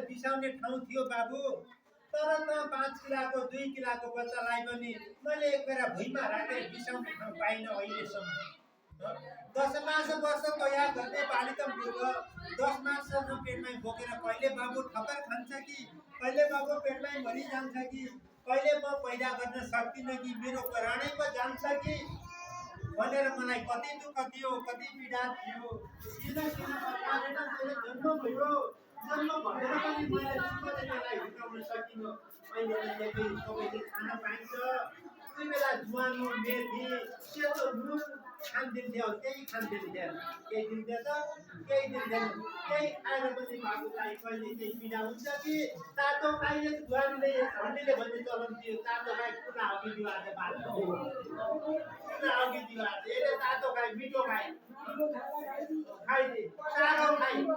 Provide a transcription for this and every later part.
बिसाउने ठाउँ थियो बाबु। तर त 5 किलोको 2 किलोको बच्चालाई पनि मैले एक बेला भुइँमा राखेर बिसाउने ठाउँ पाइनँ अहिलेसम्म। 10 मास वर्ष तयार गर्ने बाली त मृग 10 माससम्म पेटमै बोकेर कहिले बाबु ठक्कर खान्छ कि कहिले बाबु पेटमै मरिजान्छ कि कहिले म पैदा गर्न सक्दिनँ कि मेरो प्राणै पो जान्छ कि भनेर मलाई कति दुःख थियो, कति पीडा थियो। सिधा सिधा बच्चाले त त्यसले जन्म भयो, जन्म भएर पनि मैले सुखले त्यसलाई हुर्काउन सकिनँ। अहिले त सबैले खान पाइन्छ। कोही बेला जुवानो मेथी सेतो नुन खान्दिन्थ्यो, त्यही खान्दिन्थ्यो। केही दिन्थ्यो त केही दिन्थेन। त्यही खाएर पनि बाबुलाई कहिले केही पीडा हुन्छ कि तातो खाइले बुहारीले झन्डीले भन्ने चलन थियो, तातो खाइ कुना अघि दियो आज बाल्नु कुना अघि दियो आज यसले तातो खाइ मिठो खाइ खाइदे सारो खाइ हो।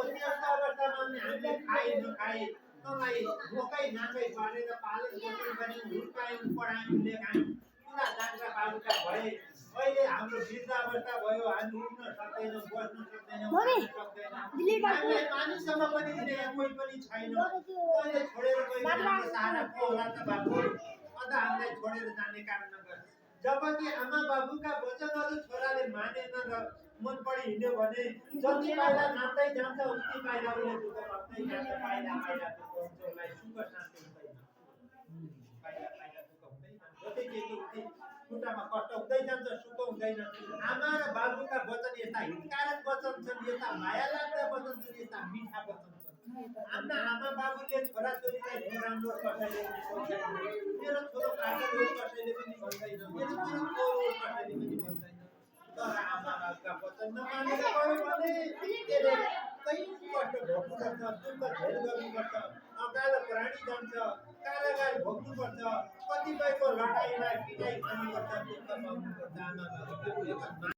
त्यस्तो अवस्थामा पनि हामीले खाइ नखाइ तँलाई भोकै नाकै पारेर पालन पोषण गऱ्यौँ, हुर्कायौँ, पढायौँ, लेखायौँ, पुरा जाँक्रा बाबुका भए। अहिले हाम्रो वृद्ध अवस्था भयो, हामी उठ्न सक्दैनौँ, बस्न सक्दैनौँ, खान सक्दैनौँ। हामीलाई पानीसम्म पनि दिने यहाँ कोही पनि छैन। तैँले छोडेर गयो भने हाम्रो सहारा को होला त बाबु? अन्त हामीलाई छोडेर जाने कारण नगर। जबकि आमा बाबुका वचनहरू छोराले मानेन र मन पढी हिँड्यो भने जति पाइला नाच्दै जान्छ उति पाइला उसले दुःख पाउँदै जान्छ। पाइला पाइला दुःख हुन्छ, उसलाई सुख शान्ति हुँदैन। पाइला पाइला दुःख हुँदै जान्छ, जति देख्यो उति खुट्टामा कष्ट हुँदै जान्छ, सुख हुँदैन। आमा र बाबुका वचन यस्ता हितकारक वचन छन्, यस्ता माया लाग्दा वचन छन्, यस्ता मिठा वचन छन्। आफ्ना आमा बाबुले छोरा छोरीलाई राम्रो कसैले पनि सोच्दैन। मेरो छोरो पागल हो कसैले पनि भन्दैन, मेरो छोरो चोर हो कसैले पनि भन्दैन। तर आमा बाबुका वचन नमानेर गयो भने त्यसले कति कष्ट भोग्नुपर्छ, दुःख झेल गर्नुपर्छ, अकाल प्राणी जान्छ, कारागार भोग्नुपर्छ, कतिपयको लडाइँलाई पिटाइ खानुपर्छ, दुःख पाउनुपर्छ। आमा बाबुका